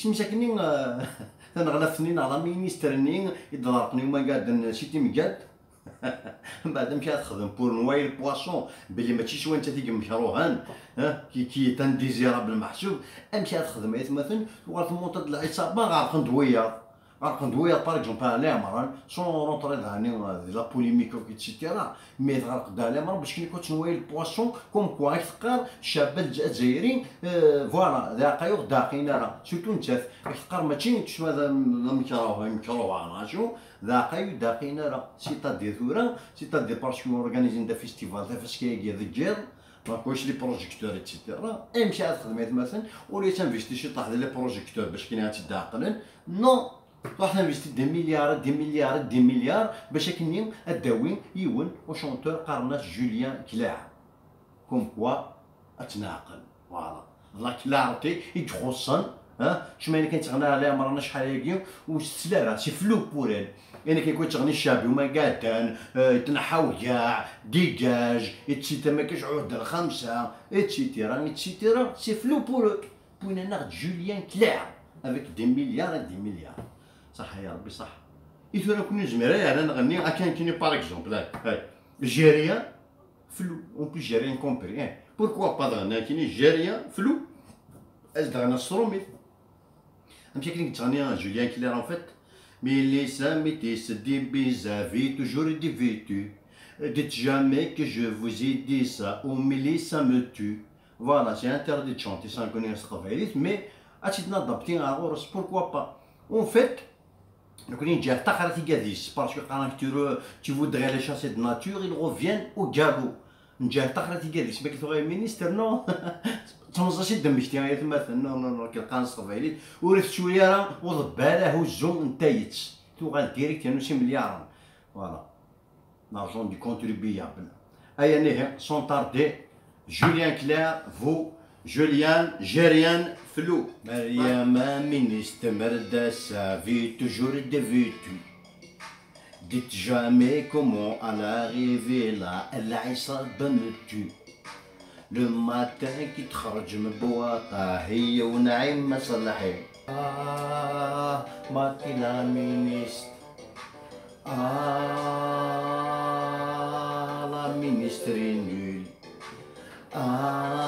مساكني تنغلفني la ministre-ني يضربني وما قاد سيتي مقاد من بعد مشى تخدم pour noyer le poisson بلي ماشي شويه انت تيجي مكروهان qui est indésirable محسوب امشي تخدم مثلا توغال تمونطد العصابه غارقن دويا غارقن دويا par exemple على عمران sans rentrer dans la polémique et cetera mais تغرق دا عمران باش كي كنت noyer le poisson comme quoi تقار الشاب الجزائري voilà داقيو داقين راه surtout انت تقار ماشي شنو هذا مكروه مكروه شو داقيو داقين راه c'est-à-dire ثورا c'est-à-dire parce que organiser des festivals تاع فاش كي donc واش les projecteurs et cetera امشي عاد خدمت مثلا ولي تنفيستي شي طاح les projecteurs باش كاين تداقلن non تروح تنفيستي des milliards des milliards des milliards باش كني اداوي يون و chanteur قارناس Julien Clerc comme quoi اتناقل voilà la clarté يتخصن ها شما الا كنتغنى عليها مرانا شحال هاكي وستلا c'est flou pour elle يعني كيكون تغني الشعبي وما قادان يتنحاو كاع dégage et cetera ما كاش عهد الخمسه et cetera et cetera c'est flou pour بوين ناخد Julien Clerc avec des milliards des milliards. صح يا ربي صح. إذا كنا نزمر انا نغني كان كيني par exemple هاي j'ai rien flou en plus j'ai rien compris pourquoi pas غنى كيني j'ai rien flou اش دغنا الصرومي امشي كي تغني Julien Clerc en fait Mélissa métisse des vis-à-vis, toujours dévêtue. Dites jamais que je vous ai dit ça, ou Mélissa me tue. Voilà, c'est interdit de chanter sans connaître ce mais à adapté à pourquoi pas. En fait, parce que quand tu voudrais les chasser de nature, ils reviennent au galop. نجاه تقرا تيقاديس ما كيتوغي ministre non تمزاشي دمجتي مثلا non non non كيلقى نصفيليت ورث شويه راه وضباله هزو نتايت توغال direct يعني شي مليار voilà l'argent du contribuable. ايا نهي sans tarder Julien Clerc vaut Julien j'ai rien flou مريم ministre مرداسة vit toujours dévêtue. Dites jamais comment elle est arrivée là, العصابة me tue. Le matin كي تخرج من بواطة هي ونعيمة صلاحي. آه ماتي la ministre آه la ministre nulle آه.